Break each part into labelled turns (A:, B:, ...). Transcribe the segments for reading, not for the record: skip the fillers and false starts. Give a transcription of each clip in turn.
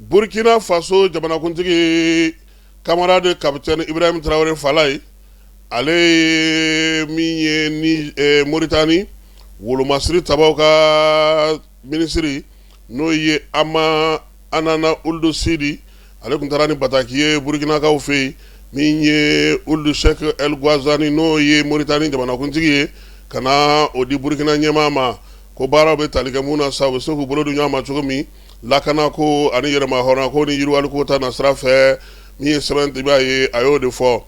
A: Burkina Faso jamanakuntigi camarade capitaine Ibrahim Traoré Falaye, ale ye min ye ni Moritani wolomasiri tabaw ka minisiri, n'o ye Ama Anana Ould Sidi, ale tun taara ni bataki ye Burukinakaw fɛ yen. Min ye Ould Cheikh El Ghazouani, n'o ye Moritani jamanakuntigi ye, ka na o di Burukina ɲɛmaa ma, ko baaraw bɛ tali kɛ mun na sa, u bɛ se k'u bolo di ɲɔgɔn ma cogo min lakanako ani yɛrɛmahɔrɔnyako ni yiriwaliko ta nasira fɛ. Min ye sɛbɛn diba ye, a y'o de fɔ.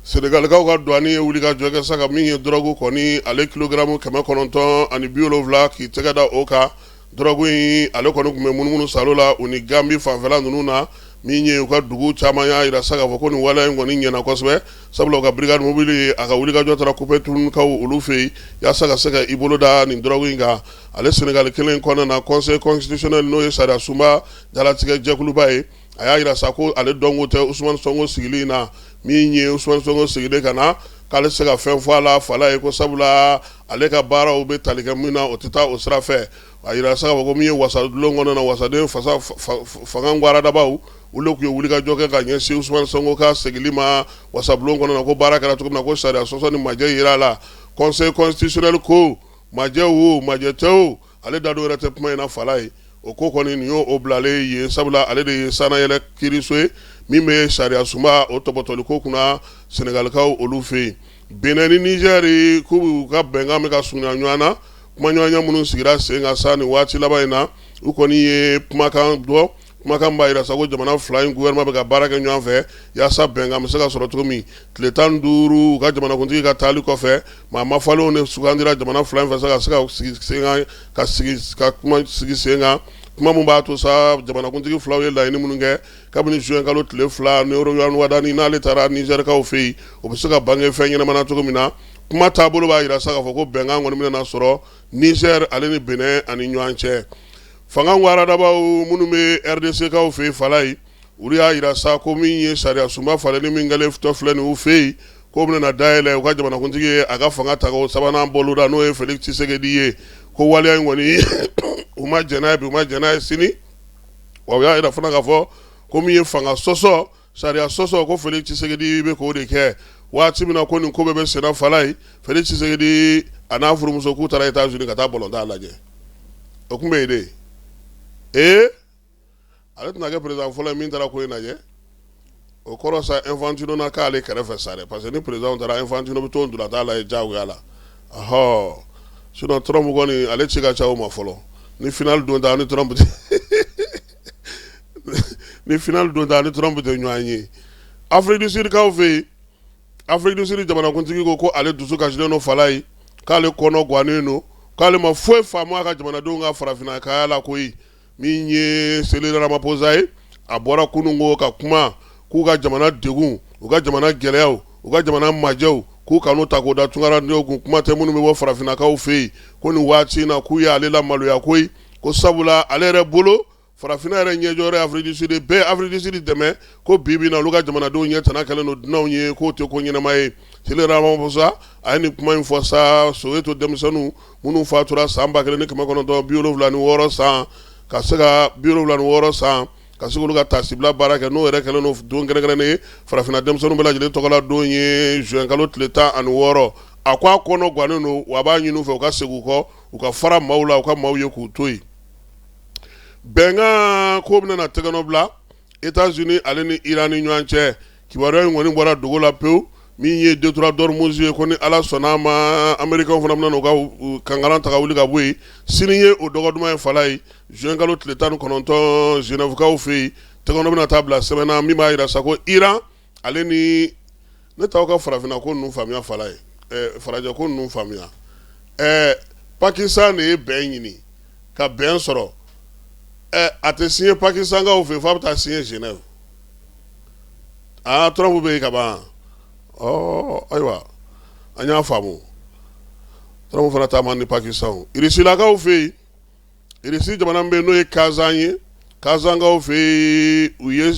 A: Senegalikaw ka douane ye wulikajɔ kɛ sa ka min ye dɔrɔgu kɔni, ale kilogaramu 970, k'i tɛgɛ da o kan. Dɔrɔgu in, ale kɔni tun bɛ munumunu salo la u ni Gambi fanfɛla ninnu na. Min ye u ka dugu caman y'a jira sa k'a fɔ ko nin waleya in kɔni ɲɛna kosɛbɛ, sabula u ka brigade mobile, a ka wulikajɔ taara Koupentoumkaw olu fɛ yen yaasa ka se ka i bolo da nin dɔrɔgu in kan. Ale Senegali kelen kɔnɔna na, conseil constitutionnel, n'o ye sariya sunba jalatigɛ jɛkuluba ye, a y'a jira sa ko ale dɔnko tɛ Usumani Sonko sigili in na. Min ye Usumani Sonko sigilen ka na, k'ale se ka fɛn fɔ a la Falaye, ko sabula ale ka baaraw bɛ tali kɛ min na, o tɛ taa o sira fɛ. A jira sa k'a fɔ ko min ye wasadulon kɔnɔna na, wasaden fasa fanga gwaradabaw, olu tun ye wulikajɔ kɛ ka ɲɛsin Usumani Sonko ka segili ma wasabulon kɔnɔna na, ko baara kɛra cogo min na, ko sariya sɔsɔ ni majɛ yera a la. Conseil constitutionnel ko majɛ wo, majɛ tɛ o, ale da don yɛrɛ tɛ kuma in na Falaye. O ko kɔni, nin y'o bilalen ye, sabula ale de ye sannayɛlɛ kiiriso ye min bɛ sariya sunba o tɔpɔtɔli ko kunna Senegalikaw olu fɛ yen. Benin ni Nizɛri, k'u ka bɛnkan bɛ ka surunya ɲɔgɔn na. Kumaɲɔgɔnya minnu sigira sen kan sa nin waati laban in na, u kɔni ye kumakan dɔ, kumakan b'a jira sa ko jamana fila in gouvernement bɛ ka baara kɛ ɲɔgɔn fɛ yaasa bɛnkan bɛ se ka sɔrɔ cogo min. Tile 15 u ka jamanakuntigi ka taali kɔfɛ, maa mafalenw de sugandira jamana fila in fɛ sa ka se ka sigi sen kan, ka sigi ka kuma sigi sen kan, kuma min b'a to sa jamanakuntigi filaw ye laɲini minnu kɛ kabini juin kalo tile 2 ni Wadani n'ale taara Nizɛrikaw fɛ yen, o bɛ se ka bange fɛn ɲɛnama na cogo min na. Kuma taabolo b'a jira sa k'a fɔ ko bɛnkan kɔni bɛna sɔrɔ Nizɛri ale ni Benin ani ɲɔgɔn cɛ. Fanga waradabaw minnu bɛ RDC kaw fɛ yen Falaye, olu y'a jira sa ko min ye sariya sunba falenni min kɛlen tɔ filɛ nin u fɛ yen, k'o bɛna dayɛlɛ u ka jamanakuntigi ye a ka fanga tako sabanan boloda, n'o ye Felix Tshisekedi ye, ko waleya in kɔni, u ma jɛn n'a ye bi, u ma jɛn n'a ye sini. Wa u y'a jira fana k'a fɔ ko min ye fanga sɔsɔ, sariya sɔsɔ, ko Felix Tshisekedi bɛ k'o de kɛ. Waati min na ko nin ko bɛɛ bɛ senna Falaye, Felix Tshisekedi a n'a furumuso k'u taara États-Unis ka taa balontan lajɛ. O tun bɛ yen de. Ee, ale tɛna kɛ président fɔlɔ ye min taara ko in lajɛ. O kɔrɔ sa, Infantino na k'ale kɛrɛfɛ sa dɛ, parce que ni président taara, Infantino bɛ to ntolatan lajɛ diyagoya la. Ɔhɔ, sinon Trump kɔni, ale ci ka ca o ma fɔlɔ. Ni finale don ta ni Trump tɛ, ni finale don ta ni Trump tɛ ɲɔgɔn ye. Afrique du Sud kaw fɛ yen, Afrique du Sud jamanakuntigi ko ko ale dusu kasilen don Falaye, k'ale kɔnɔ gannen don, k'ale ma foyi faamu a ka jamanadenw ka farafinna kaya la koyi. Min ye Cyril Ramaphosa ye, a bɔra kunun ko ka kuma k'u ka jamana degun, u ka jamana gɛlɛyaw, u ka jamana majɛw, k'u kan'u ta k'o da tunkarandenw kun, kuma tɛ minnu bɛ bɔ farafinnakaw fɛ yen, ko nin waati in na k'u y'ale lamaloya koyi, ko sabula ale yɛrɛ bolo, farafinna yɛrɛ ɲɛjɔyɔrɔ ye Afrique du Sud, bɛɛ Afrique du Sud dɛmɛ, ko bi bi in na olu ka jamanadenw ɲɛ tana kɛlen don dunanw ye, k'o tɛ ko ɲɛnama ye. Cyril Ramaphosa, a ye nin kuma in fɔ sa Soweto denmisɛnninw minnu fatura san 1976 san, ka se ka 76 san, ka se olu ka taasibila baara kɛ, n'o yɛrɛ kɛlen don don kɛrɛnkɛrɛnnen ye, farafinna denmisɛnninw bɛɛ lajɛlen tɔgɔla don ye juin kalo tile 16. A ko a kɔnɔ gannen don, wa a b'a ɲini u fɛ u ka segin u kɔ, u ka fara maaw la, u ka maaw ye k'u to yen. Bɛnkan ko bɛna tɛgɛnɔ bila États-Unis ale ni Iran ni ɲɔgɔn cɛ. Kibaruya in kɔni bɔra dogo la pewu. Min ye détroit d'Ormuz ye, ko ni Ala sɔnna a ma, Américains fana bɛna u ka kankaran ta ka wuli ka bɔ yen. Sini ye o dɔgɔ duman ye Falaye, juin kalo tile 19, Genèvekaw fɛ yen. Tɛgɛnɔ bɛna taa bila sɛbɛn na min b'a jira sa ko Iran ale ni ne t'aw ka farafinna ko ninnu faamuya Falaye, farajɛ ko ninnu faamuya. Pakistan de ye bɛn ɲini ka bɛn sɔrɔ. A tɛ signé Pakistankaw fɛ, f'a bɛ taa signé Genève. Aa, Trump bɛ yen ka ban. Ɔ ayiwa, an y'a faamu, Trump fana taama ni Pakistan. Irisilakaw fɛ yen, Irisi jamana bɛ yen, n'o ye Kazan ye, Kazankaw fɛ yen, u ye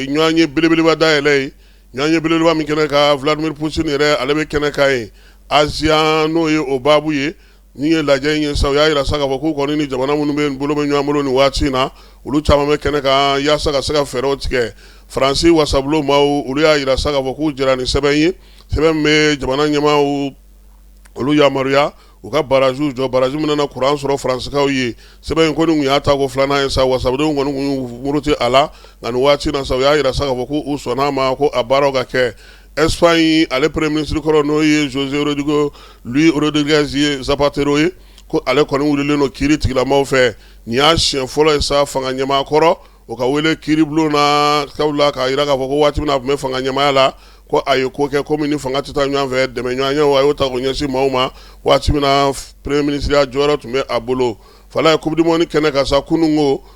A: ɲɔgɔn ye belebeleba dayɛlɛ ye, ɲɔgɔn ye belebeleba min kɛnɛ kan, Vladimir Poutine yɛrɛ, ale bɛ kɛnɛ kan yen. ASEAN, n'o ye o baabu ye. Min ye lajɛ in ye sa, u y'a jira sa k'a fɔ k'u kɔni ni jamana minnu bɛ bolo bɛ ɲɔgɔn bolo nin waati in na, olu caman bɛ kɛnɛ kan yaasa ka se ka fɛɛrɛw tigɛ. Faransi wasabulon maaw, olu y'a jira sa k'a fɔ k'u jɛra ni sɛbɛn ye, sɛbɛn min bɛ jamana ɲɛmaaw olu yamaruya u ka baraziw jɔ, barazi min na kuran sɔrɔ Faransikaw ye. Sɛbɛn in kɔni tun y'a tako filanan ye sa, wasadenw kɔni tun y'u muruti a la, nka nin waati in na sa, u y'a jira sa k'a fɔ k'u sɔnna a ma ko a baaraw ka kɛ. Espagne ale premier ministre kɔrɔ, n'o ye José Rodrigo Luis Rodríguez ye Zapatero ye, ko ale kɔni wulilen don kiiri tigilamaw fɛ. Nin y'a siɲɛ fɔlɔ ye sa fanga ɲɛmaa kɔrɔ o ka wele kiiribulon na, sabula k'a jira k'a fɔ ko waati min na a tun bɛ fanga ɲɛmaaya la, ko a ye ko kɛ ko min ni fanga tɛ taa ɲɔgɔn fɛ, dɛmɛɲɔgɔnya a y'o ta k'o ɲɛsin maaw ma waati min na premier ministre ya jɔyɔrɔ tun bɛ a bolo. Falaye, coupe du monde kɛnɛ kan sa kunun ko